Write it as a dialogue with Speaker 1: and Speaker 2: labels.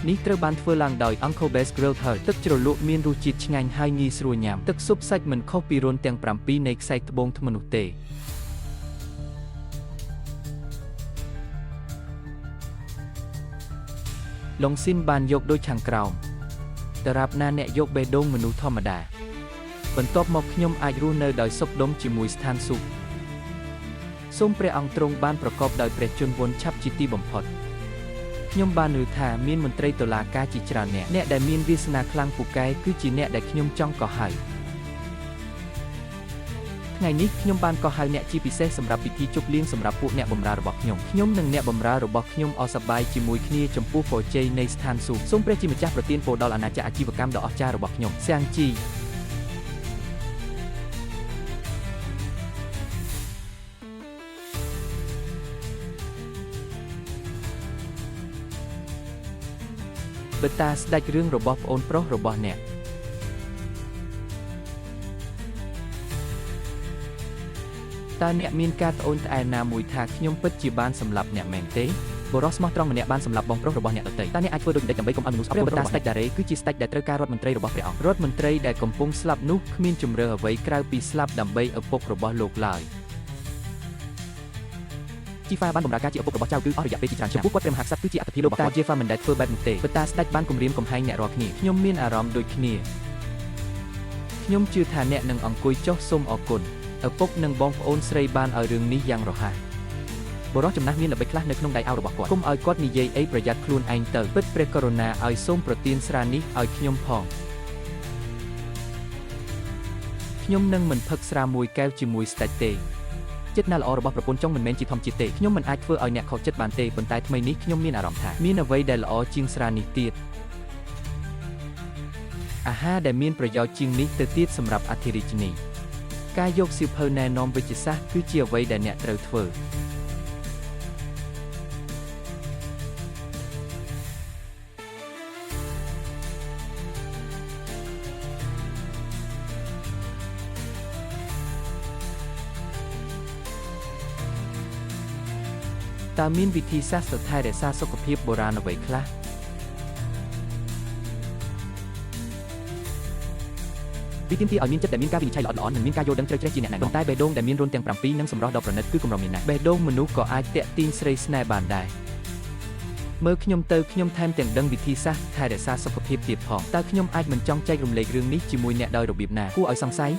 Speaker 1: នេះត្រូវបានធ្វើឡើងដោយ Uncle Best Grilled Herd ទឹកជ្រលក់មានរសជាតិឆ្ងាញ់ហើយងាយស្រួលញ៉ាំទឹកស៊ុបសាច់មិនខុសពីរន្ធទាំង7នៃខ្សែត្បូងថ្មនោះទេ ឡុងស៊ីនបានយកដូចខាងក្រោមដរាបណាអ្នកយកបេះដូងមនុស្សធម្មតា បន្ទាប់មកខ្ញុំអាចរស់នៅដោយសុខដុមជាមួយស្ថានសួគ៌សូមព្រះអង្គទ្រង់បានប្រកបដោយព្រះជន្មវន្តឆាប់ជាទីបំផុតខ្ញុំបានឮថាមានមន្ត្រីតុលាការជាច្រើនអ្នកអ្នកដែលមានវាសនាខ្លាំងពូកែគឺជាអ្នកដែលខ្ញុំចង់កោះហៅថ្ងៃនេះខ្ញុំបានកោះហៅអ្នកជាពិសេសសម្រាប់ពិធីជប់លៀងសម្រាប់ពួកអ្នកបម្រើរបស់ខ្ញុំខ្ញុំនិងអ្នកបម្រើរបស់ខ្ញុំអស់សប្បាយជាមួយគ្នាចំពោះពរជ័យនៃស្ថានសួគ៌សូមព្រះជាម្ចាស់ប្រទានពរដល់អាណាចក្រអាជីវកម្មដ៏អស្ចារ្យរបស់ខ្ញុំសៀងជី បេតាស្ដេចរឿងរបស់ប្អូនប្រុសរបស់អ្នកតើអ្នកមានការត្អូញត្អែរណាមួយថាខ្ញុំពិតជាបានសម្លាប់អ្នកមែនទេបុរសស្មោះត្រង់ម្នាក់បានសម្លាប់បងប្រុសរបស់អ្នកដទៃតើអ្នកអាចធ្វើដូចម្តេចដើម្បីកុំឲ្យមនុស្សអប់ព្រះបេតាស្ដេចដារ៉េគឺជាស្ដេចដែលត្រូវការរដ្ឋមន្ត្រីរបស់ព្រះអង្គរដ្ឋមន្ត្រីដែលកំពុងស្លាប់នោះគ្មានជំរឿអ្វីក្រៅពីស្លាប់ដើម្បីឪពុករបស់លោកឡើយជីហ្វាបានបម្រើការជាឪពុករបស់ចៅគឺអស់រយៈពេលជាច្រើនឆ្នាំចំពោះគាត់ព្រះមហាក្សត្រគឺជាអត្តភាពរបស់គាត់តាជីហ្វាមិនដែលធ្វើបែបនោះទេបេតាស្ដេចបានគំរាមកំហែងអ្នករាល់គ្នាខ្ញុំមានអារម្មណ៍ដូចគ្នាខ្ញុំជឿថាអ្នកនឹងអង្គុយចុះសូមអរគុណឪពុកនិងបងប្អូនស្រីបានឲ្យរឿងនេះយ៉ាងរហ័សបុរសចំណាស់មានល្បិចខ្លះនៅក្នុងដៃអាវរបស់គាត់កុំឲ្យគាត់និយាយអីប្រយ័ត្នខ្លួនឯងទៅពិតព្រះករុណាឲ្យសូមប្រទានស្រានេះឲ្យខ្ញុំផងខ្ញុំនឹងមិនផឹកស្រាមួយកែវជាមួយស្ដេចទេចិត្តណាល្អរបស់ប្រពន្ធចុងមិនមែនជាធម្មជាតិទេខ្ញុំមិនអាចធ្វើឲ្យអ្នកខកចិត្តបានទេប៉ុន្តែថ្មីនេះខ្ញុំមានអារម្មណ៍ថាមានអ្វីដែលល្អជាងស្រានេះទៀតអាហារដែលមានប្រយោជន៍ជាងនេះទៅទៀតសម្រាប់អធិរាជនីការយកសៀវភៅណែនាំវិទ្យាសាស្ត្រគឺជាអ្វីដែលអ្នកត្រូវធ្វើ តើមានវិធីសាស្ត្រថែរក្សាសុខភាពបុរាណអ្វីខ្លះ វាទាមទារឲ្យមានចិត្តដែលមានការវិនិច្ឆ័យល្អិតល្អន់និងមានការយល់ដឹងជ្រៅជ្រះជាអ្នកណែនាំប៉ុន្តែបេះដូងដែលមានរន្ធទាំង7និងសម្រស់ដ៏ប្រណិតគឺកម្រមានណាស់បេះដូងមនុស្សក៏អាចទាក់ទាញស្រីស្នេហ៍បានដែរមើលខ្ញុំទៅខ្ញុំថែមទាំងដឹងវិធីសាស្ត្រថែរក្សាសុខភាពទៀតផងតើខ្ញុំអាចមិនចង់ចែករំលែករឿងនេះជាមួយអ្នកដោយរបៀបណាគួរឲ្យសង្ស័យ